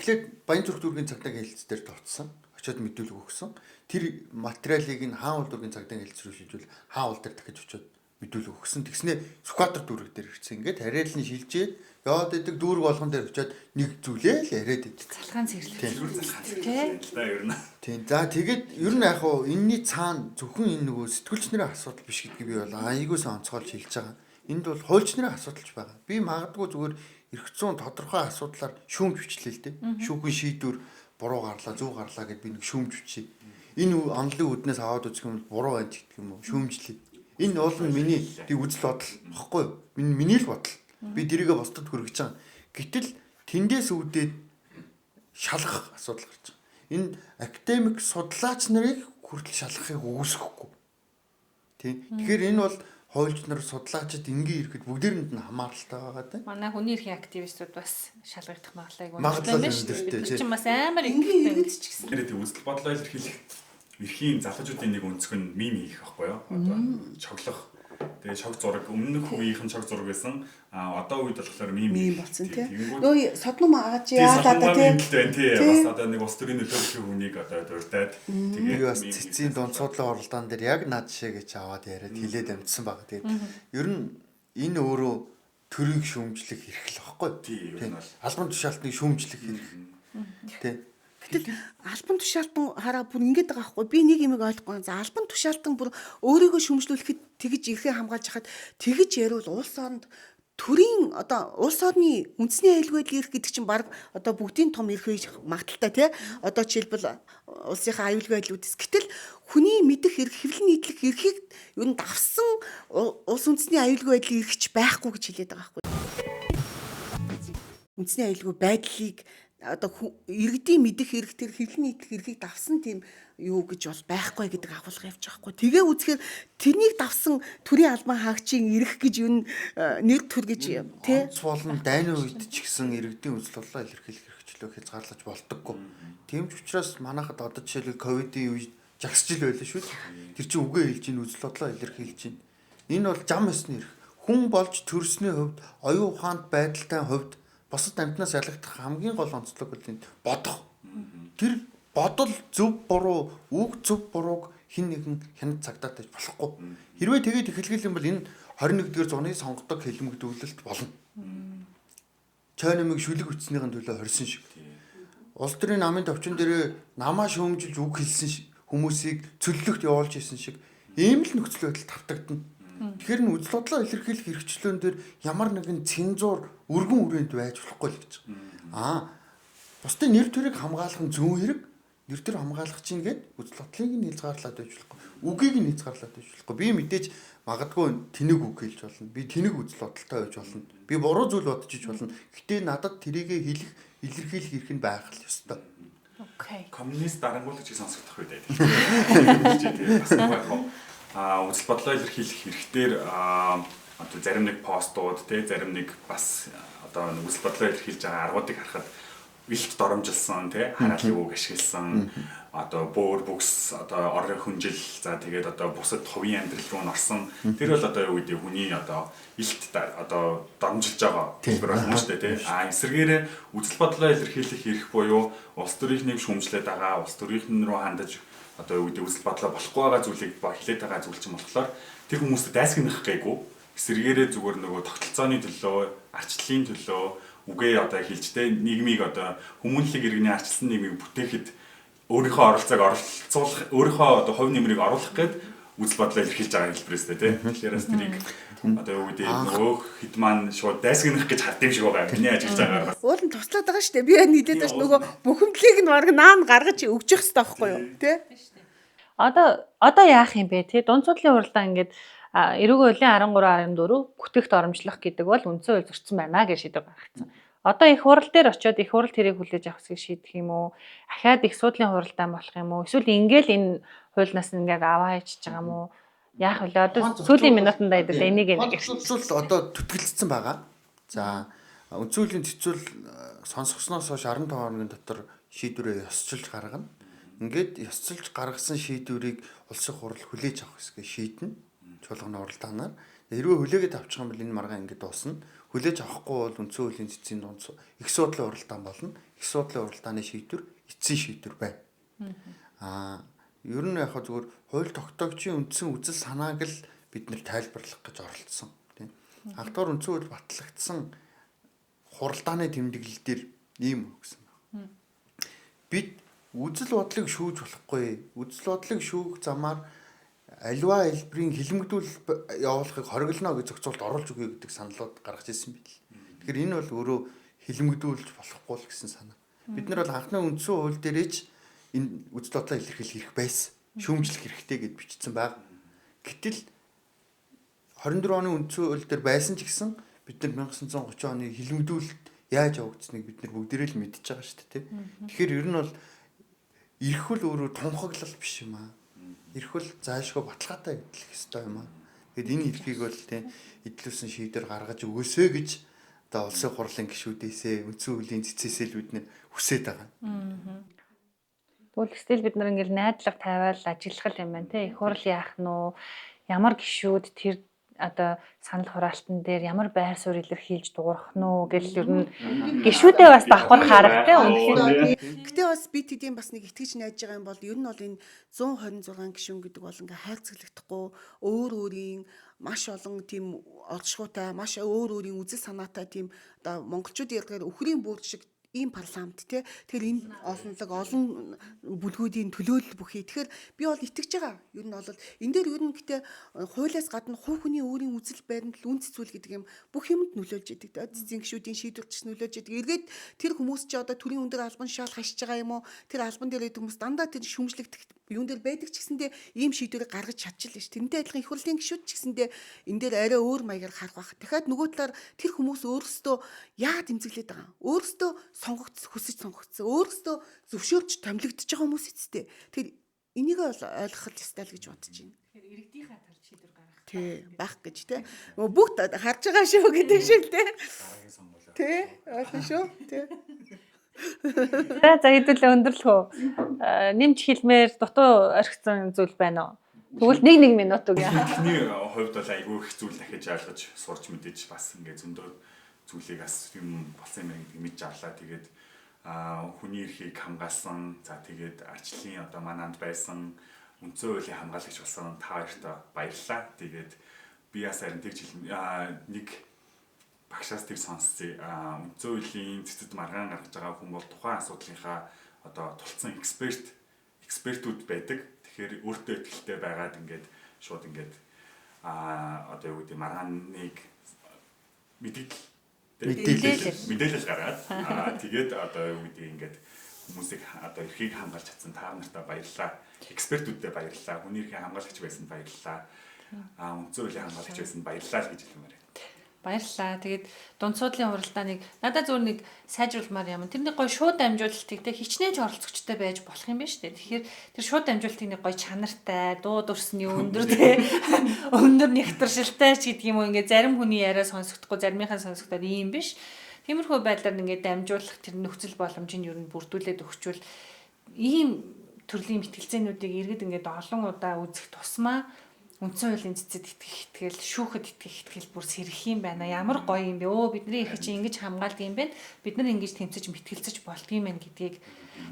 Эхлээд Баян зүрх дүүргийн цагдаагийн хэлц дээр дутсан. Очиод мэдүүлэг өгсөн. Тэр материалыг нь хаан уул дүүргийн цагдаагийн хэлц рүү шилжүүл хаан уул дээр дахиж очиод мэдүүлэг өгсөн. Тэгснээ Сүхбаатар дүүрэг дээр ирсэн. Ингээд хариал нь шилжээд яваад идэг дүүрэг болгон дээр очиод нэг зүйлээ л яриад идэг. Залхаан цэвэрлэх. Тий. Тийм. За тэгээд ер нь яг хуу энэний цаана зөвхөн энэ нөгөө сэтгүүлч нарын асуудал биш гэдгийг би бол айгуус онцгойлж хэлж байгаа. Энд бол хуульч нарын асуудалч байгаа. Би магадгүй зүгээр эрх зүйн тодорхой асуудлаар шүүмж бичлээ л дээ. Шүүхийн шийдвэр буруу гарлаа, зөв гарлаа гэд би нэг шүүмж бичье. Энэ онлын үднээс аваад үзэх юм бол буруу байна гэх юм уу? Шүүмжлээ. Энэ уул нь миний тий үзэл бодол багхгүй юу? Миний л бодол. Би тэрийгэ бусдад хүргэж байгаа. Гэтэл тэндээс үүдээд шалгах асуудал гарч байгаа. Энэ академик судлаач нарыг хүртэл шалгахыг үгүйсгэхгүй. Тий. Тэгэхээр энэ бол хуульч нар судлаачид энгийн ирэхэд бүгдээрэнд нь хамааралтай байгаа даа. Манай хүний эрхийн активистүүд бас шалгагдах магадлал Магадлал өндөртэй. Бид чинь бас амар энгийн иргэд ч гэсэн. Тэр тийм үзэл бодлоо илэрхийлэх эрхийн залуучуудын нэг өнцөг нь мим хийх байхгүй юу? Одоо шоглох. Тэгээ шог зураг өмнөх үеийнхэн шог зураг байсан. А одоо үед болохоор мим болсон тий. Нөө содном агааж яалаа да тий. Тий. Бас одоо нэг улс төрийн нөлөөлөх хүнийг одоо дурдаад тэгээ бас цэцгийн дунд суудлын оролдоон дээр яг над жишээ гэж аваад яриад хилээд амжсан байгаа. Тэгээд ер нь энэ өөрөө төрийг шүүмжлэх эрх л багхгүй. Тий. Ер нь бол албан тушаалтныг шүүмжлэх эрх. Тий. Гэтэл албан тушаалтан хараа бүр ингэж байгаа байхгүй би нэг юмыг ойлгохгүй. За албан тушаалтан бүр өөрийгөө шүмжлүүлэхэд тэгж эрхээ хамгаалж хахад тэгж яриул улс оронд Төрийн одоо улс орны үндэсний аюулгүй байдлын эрх гэдэг чинь баг одоо бүгдийн том эрх байж магадaltaй тий. Одоо жишээлбэл улсынхаа аюулгүй байдлын үдс. Гэтэл хүний мэдэх эрх, хэвлэл нийтлэх эрхийг ер нь давсан улс үндэсний аюулгүй байдлын эрх ч байхгүй гэж хэлээд байгаа байхгүй. Үндэсний аюулгүй байдлыг одоо иргэдийн мэдэх эрх, тэр хэвлэл нийтлэх эрхийг давсан тийм юу гэж бол байхгүй гэдэг агуулга явж байгаа хгүй. Тэгээ үзэхээр тэрнийг давсан төрийн албан хаагчийн эрх гэж юу нэр төр гэж тий. Онц болон дайны үед ч гэсэн иргэдийн үзэл бодлоо илэрхийлэх эрхчлөө хязгаарлаж болдоггүй. Тийм ч учраас манайхад одоо жишээлбэл ковидын үед жагсжил байлаа шүү дээ. Тэр чинь үгээ хэлж ийн, үзэл бодлоо илэрхийлж ийн. Энэ бол зам ёсны эрх. Хүн болж төрсний хувьд, оюун ухаанд байдалтай хувьд бусад амьтнаас ялагдах хамгийн гол онцлог бол энэ бодох. Тэр бодол зөв буруу, үг зөв бурууг хин нэгэн хянад цагдаад байж болохгүй. Хэрвээ тэгээд эхлэх юм бол энэ 21-р зууны сонгодог хэлмэгдүүлэлт болно. Чой нэмийг шүлэг үтснийхэн төлөө хорьсон шиг. Улс төрийн намын төвчин дээр намаа шүүмжилж үг хэлсэн хүмүүсийг цөллөгт явуулж исэн шиг ийм л нөхцөл байдал тавтагдана. Тэгэхээр нь үзэл бодлоо илэрхийлэх эрхчлөөн дээр ямар нэгэн цензуур өргөн хүрээнд байж болохгүй л гэж. Аа бусдын нэр төрийг хамгаалах нь зүүн хэрэг, нэр төр хамгаалах чинь гээд үзэл бодлыг нь хязгаарлаад байж болохгүй. Үгийг нь хязгаарлаад байж болохгүй. Би мэдээж магадгүй тэнэг үг хэлж болно. Би тэнэг үзэл бодолтой байж болно. Би буруу зүйл бодож иж болно. Гэтэ надад тэрийгэ хэлэх, илэрхийлэх эрх нь байх л ёстой. Окей. Коммунист дарангуулагч гэж сонсогдох үү дээ. Тийм бас яг үзэл бодлоо илэрхийлэх хэрэгтээр одоо зарим нэг постууд те зарим нэг бас одоо үзэл бодлоо илэрхийлж байгаа аргуудыг харахад илт доромжилсан те хараалын үг ашигласан одоо бөөр бүкс одоо орон хүнжил за тэгээд одоо бусад хувийн амьдрал руу н орсон тэр бол одоо юу гэдэг хүний одоо илт одоо доромжилж байгаа хэлбэр болно шүү дээ те. А эсвэргээрээ үзэл бодлоо илэрхийлэх эрх буюу улс төрийнхнийг шүүмжлээд байгаа, улс төрийнхэн рүү хандаж одоо юу гэдэг үзэл бодлоо болохгүй байгаа зүйлийг хэлээд байгаа зүйл чинь болохоор тэр хүмүүст дайсагнах гээгүй. Эсвэргээрээ зүгээр нөгөө тогтолцооны төлөө, арчлалын төлөө үгээ одоо хэлж тэ нийгмийг одоо хүмүүнлэг иргэний арчилсан нийгмийг бүтээхэд өөрийнхөө оролцоог оролцуулах, өөрийнхөө одоо хувь нэмрийг оруулах гээд үзэл бодлоо илэрхийлж байгаа хэлбэрээс тэ. Тэгэхээр бас тэрийг одоо юу гэдэг нөгөө хэд маань шууд дайсагнах гэж хард юм шиг байгаа. Миний ажиллаж байгаагаар бас. Уул нь туслаад байгаа шүү дээ. Би яг нийлээд байгаа ш нөгөө бухимдлыг нь бараг наан гаргаж өгч явах хэрэгтэй байхгүй юу? Тэ? Одоо яах юм бэ те? Дунд судлалын хуралдаа ингээд эрүүгийн хуулийн 13 14 бүтээгт оромжлох гэдэг бол үндсэн хууль зөрчсөн байна гэж шийдвэр гаргацсан. Одоо их хурал дээр очиод их хурал тэрийг хүлээж авах хэсгийг шийдэх юм уу? Ахаад их суудлын хуралдаан болох юм уу? Эсвэл ингээл энэ хуулнаас ингээд аваа хийчихэж байгаа юм уу? Яах вэ? Одоо сүүлийн минутанд айдал энийг нэг зөрчил одоо түтгэлдсэн байгаа. За үндсэн хуулийн цэцүүл сонсгосноос хойш 15 хоногийн дотор шийдвэрээ ёсчилж гаргана. Ингээд ёсчилж гаргасан шийдвэрийг улсын хурал хүлээж авах хэсгээ шийднэ. Чуулганы уралдаанаар. Хэрвээ хүлээгээд авчих юм бол энэ маргаан ингээд дуусна. Хүлээж авахгүй бол үндсэн хуулийн цэцгийн дунд их суудлын уралдаан болно. Их суудлын уралдааны шийдвэр эцсийн шийдвэр байна. Аа ер нь яг зүгээр хууль тогтоогчийн үндсэн үзэл санааг л бид нэр тайлбарлах гэж оролцсон. Тийм. Анхдугаар үндсэн хууль батлагдсан хуралдааны тэмдэглэл дээр ийм өгсөн байна. Бид үзэл бодлыг шүүж болохгүй. Үзэл бодлыг шүүх замаар аливаа хэлбэрийн хилмигдүүл явуулахыг хориглоно гэж зохицуулт оруулж өгье гэдэг саналууд гаргаж ирсэн байл. Тэгэхээр энэ бол өөрөө хилмигдүүлж болохгүй л гэсэн санаа. Бид нар бол анхны үндсэн хууль дээрээ ч энэ үзэл бодлоо илэрхийлэх эрх байсан. Шүүмжлэх хэрэгтэй гэд бичсэн баг. Гэтэл 24 оны үндсэн хууль дээр байсан ч гэсэн бид нар 1930 оны хилмигдүүлэлт яаж явагдсныг бид нар бүгдээрээ л мэдж байгаа шүү дээ. Тэгэхээр ер нь бол эрх бол өөрөө тунхаглал биш юм аа. Эрх бол заашгүй баталгаатай эдлэх ёстой юм аа. Тэгэд энэ эрхийг бол тийм эдлүүлсэн шийдвэр гаргаж өгөөсэй гэж одоо улсын хурлын гишүүдээсээ үндсэн хуулийн цэцээсээ л бид нэр хүсээд байгаа. Тэгвэл стил бид нар ингээл найдлага тавиал ажиллах юм байна те. Их хурал яах нь уу? Ямар гишүүд тэр одоо санал хураалтан дээр ямар байр суурь илэрхийлж дуурах нь уу гэл ер нь гишүүдээ бас давхар харах те үнэхээр. Гэтэ бас би тэдийн бас нэг итгэж найж байгаа юм бол ер нь бол энэ 126 гишүүн гэдэг бол ингээ хайрцаглагдахгүй өөр өөрийн маш олон тийм олшгуутай, маш өөр өөрийн үзэл санаатай тийм одоо монголчууд ярьдгаар өхрийн бүрд шиг Ийм парламент тий. Тэгэхээр энэ олонлог олон бүлгүүдийн төлөөлөл бүхий. Тэгэхээр би бол итгэж байгаа. Ер нь бол энэ дээр ер нь гэтээ хуулиас гадна хувь хүний өөрийн үзэл баримтлал үндэс зүйл гэдэг юм бүх юмд нөлөөлж идэг. Цэцэн гишүүдийн шийдвэр ч нөлөөлж идэг. Эргээд тэр хүмүүс чи одоо төрийн өндөр албан шал хашиж байгаа юм уу? Тэр албан дээр байдаг хүмүүс дандаа тэр шүмжлэгдэх юун дээр байдаг ч гэсэндээ ийм шийдвэрийг гаргаж чадчихлаа ш. Тэрнтэй адилхан их хурлын гишүүд ч гэсэндээ энэ дээр арай өөр маягаар харах бах. Дахиад нөгөө талаар тэр хүмүүс өөрсдөө яагаад тэмцэглээд байгаа юм? Өөрсдөө сонгогдсон, хүсэж сонгогдсон, өөрсдөө зөвшөөрч томилогдож байгаа хүмүүс үсттэй. Тэгэхээр энийг бол ойлгох ёстой л гэж бодож байна. Тэгэхээр иргэдийнхаа талд шийдвэр гаргах. Тий, байх гэж тий. Бүгд харж байгаа шүү гэдэг шиг тий. Дараагийн сонгуулиар. Тий, ойлгох шүү. Тий. За за хэдүүлээ өндөрлөх үү. Нэмж хэлмээр дутуу орхисон зүйл байна уу? Тэгвэл 1 минут өгье. Эхний хувьд бол айгүй их зүйл дахиж ойлгож сурч мэдээж бас ингээд зөндөө зүйлийг бас юм болсон юм байна гэдгийг мэдж авлаа. Тэгээд хүний эрхийг хамгаалсан, за тэгээд ардчлалын одоо мананд байсан үндсэн хуулийн хамгаалагч болсон та хоёртоо баярлалаа. Тэгээд би бас харин тэгж нэг багшаас тэг сонссон. Үндсэн хуулийн цэцэд маргаан гаргаж байгаа хүн бол тухайн асуудлынхаа одоо тулцсан экспертүүд байдаг. Тэгэхээр өөртөө ихтэй байгаад ингээд шууд ингээд одоо юу гэдэг маргааныг мэдээлэл гаргаад тэгээд одоо юу гэдэг ингээд хүмүүсийг одоо эрхийг хамгаалж чадсан та нартай баярлалаа. Экспертүүдэд баярлалаа. Хүний эрхийг хамгаалагч байсан баярлалаа. Үндсэн хуулийн хамгаалагч байсан баярлалаа л гэж хэлмээр байна. Баярлалаа. Тэгээд дунд суудлын хуралдааныг надад зөв нэг сайжруулмаар юм. Тэрний гоё шууд дамжуулалтыг те хичнээн ч оролцогчтой байж болох юм байна шүү дээ. Тэгэхээр тэр шууд дамжуулалтыг нэг гоё чанартай, дуу дүрсний өндөр те өндөр нэгтэршилтэй ч гэдэг юм уу ингээ зарим хүний яриа сонсогдохгүй, заримынхаа сонсогдоод ийм биш. Тиймэрхүү байдлаар ингээ дамжуулах тэр нөхцөл боломжийг ер нь бүрдүүлээд өгчвөл ийм төрлийн мэтгэлцээнүүдийг иргэд ингээд олон удаа үзэх тусмаа үндсэн хуулийн цэцэд итгэх итгэл, шүүхэд итгэх итгэл бүр сэрэх юм байна. Ямар гоё юм бэ? Өө бидний эрхийг чи ингэж хамгаалдаг юм байна. Бид нар ингэж тэмцэж мэтгэлцэж болдго юм байна гэдгийг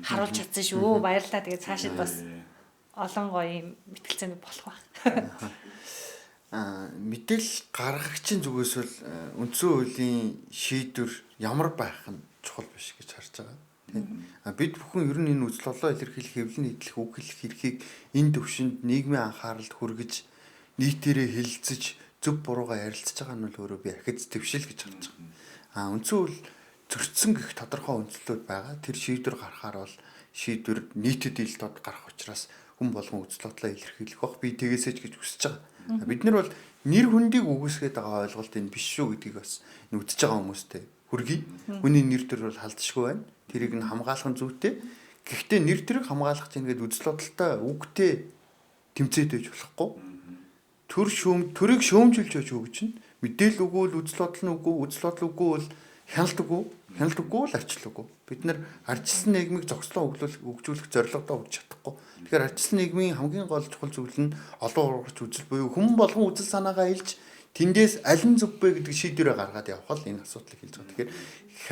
харуулж чадсан шүү. Баярлалаа. Тэгээд цаашид бас олон гоё юм мэтгэлцээнүүд болох байх. Мэдээлэл гаргагчийн зүгээс бол үндсэн хуулийн шийдвэр ямар байх нь чухал биш гэж харж байгаа. Бид бүхэн ер нь энэ үзэл бодлоо илэрхийлэх, хэвлэн нийтлэх, үг хэлэх эрхийг энэ төвшөнд нийгмийн анхааралд хүргэж нийтээрээ хэлэлцэж зөв буруугаа ярилцж байгаа нь бол өөрөө би ахиц твшил гэж харж байгаа. Үндсэн хууль зөрчсөн гэх тодорхой үндслүүд байгаа. Тэр шийдвэр гаргахаар бол шийдвэр нийтэд ил тод гарах учраас хүн болгон үзэл бодлоо илэрхийлэх бох. Би тэгээсэй ч гэж хүсэж байгаа. Бид нар бол нэр хүндийг үгүйсгээд байгаа ойлголт энэ биш шүү гэдгийг бас энэ үзэж байгаа хүмүүстэй хүргэе. Хүний нэр төр бол халдшгүй байна. Тэрийг нь хамгаалах нь зүйтэй. Гэхдээ нэр төрийг хамгаалах чинь гээд үзэл бодолтой үгтэй тэмцээд байж болохгүй. Төрийг шөөмжилж байж өгч чинь мэдээлэл үгүй бол үзэл бодол нь үгүй, үзэл бодол үгүй бол хяналт үгүй, хяналт үгүй бол арчлал үгүй. Бид нар ардчилсан нийгмийг зогслон өгжүүлэх зорилгодоо хүрч чадахгүй. Тэгэхээр ардчилсан нийгмийн хамгийн гол чухал зүйл нь олон ургач үзэл буюу хүн болгон үзэл санаагаа илж тэндээс аль нь зөв бэ гэдэг шийдвэрээ гаргаад явах л энэ асуудлыг хэлж байгаа. Тэгэхээр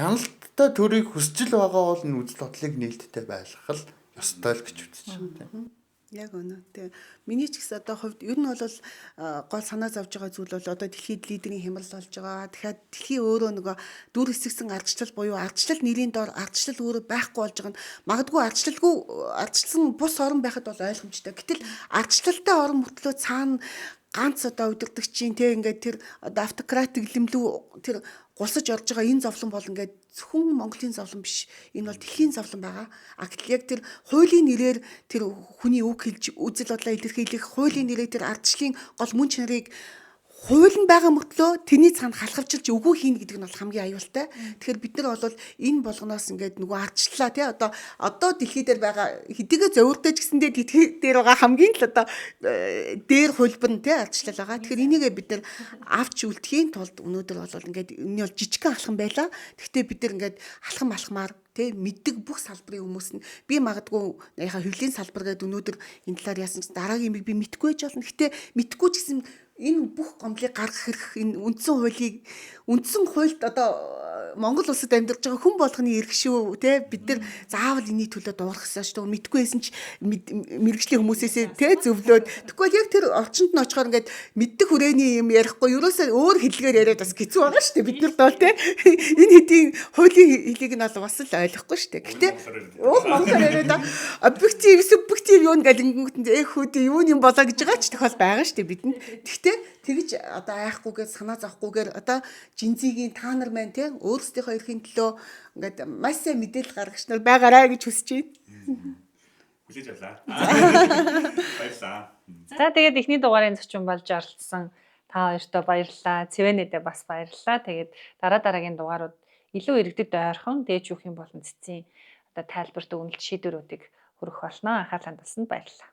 хяналттай төрийг хүсчил байгаа бол энэ үзэл бодлыг нээлттэй байлгах л ёстой л гэж үзэж байна. Яг үнэ. Тэгээ миний ч гэсэн одоо хувьд ер нь бол гол санаа зовж байгаа зүйл бол одоо дэлхийд лидерийн хямрал болж байгаа. Тэгэхээр дэлхий өөрөө нөгөө дүр хэсэгсэн ардчлал буюу ардчлал нэрийн доор ардчлал өөрөө байхгүй болж байгаа нь магадгүй ардчлалгүй ардчилсан бус орн байхад бол ойлгомжтой. Гэтэл ардчлалтай орн мөртлөө цаана ганц одоо удирдагчийн тэг ингээд тэр одоо автократ гэлэмлүү тэр гулсаж орж байгаа энэ зовлон бол ингээд зөвхөн Монголын зовлон биш. Энэ бол дэлхийн зовлон байгаа. А гэтэл яг тэр хуулийн нэрээр тэр хүний үг хэлж үзэл бодлоо илэрхийлэх хуулийн нэрээр тэр ардчлалын гол мөн чанарыг хууль нь байгаа мөртлөө тэрний цаана халахвчилж үгүй хийнэ гэдэг нь бол хамгийн аюултай. Тэгэхээр бид нар бол энэ болгоноос ингээд нөгөө ардчлалаа тий одоо дэлхий дээр байгаа хэдийгээр зовиртой ч гэсэндээ дэлхий дээр байгаа хамгийн л одоо дээр хулбар нь тий ардчлал байгаа. Тэгэхээр энийгээ бид нар авч үлдэхийн тулд өнөөдөр бол ингээд энэ бол жижигхэн алхам байлаа. Гэхдээ бид нар ингээд алхам алхмаар тий мэддэг бүх салбарын хүмүүс нь би магадгүй яхаа хөвлийн салбар гэдэг өнөөдөр энэ талаар яасан ч дараагийн юмыг би мэдхгүй байж болно. Гэхдээ мэдхгүй ч гэсэн энэ бүх гомдлыг гаргах хэрэг энэ үндсэн хуулийг үндсэн хуульд одоо Монгол улсад амьдарч байгаа хүн болгоны эрх шүү те. Бид нар заавал энэний төлөө дуурах ёстой шүү. Мэдгүй байсан ч мэргэжлийн хүмүүсээсээ те зөвлөөд. Тэгвэл яг тэр орчинд нь очихоор ингээд мэддэг хүрээний юм ярихгүй ерөөсөө өөр хэллэгээр яриад бас хэцүү байгаа шүү дээ. Бид нар бол те энэ хэдийн хуулийн хэлийг нь бол бас л ойлгохгүй шүү дээ. Гэтэ уг монголоор яриад объектив, субъектив юу гэл ингэнгүүт нь эх хүүдээ юу юм болоо гэж байгаа ч тохиол байгаа шүү дээ бидэнд. Тэгтээ тэгж одоо айхгүйгээр санаа зовхгүйгээр одоо жинзигийн та нар маань те өөрсдийнхөө эрхийн төлөө ингээд маш сайн мэдээлэл гаргагч нар байгаарай гэж хүсэж байна. Хүлээж авлаа. Баярлалаа. За тэгээд эхний дугаарын зочин болж оролцсон та хоёртоо баярлалаа. Цэвэнэдээ бас баярлалаа. Тэгээд дараа дараагийн дугаарууд илүү иргэдэд ойрхон дээж юухийн болон цэцгийн одоо тайлбарт өгнөлт шийдвэрүүдийг хүргэх болно. Анхаарал хандуулсанд баярлалаа.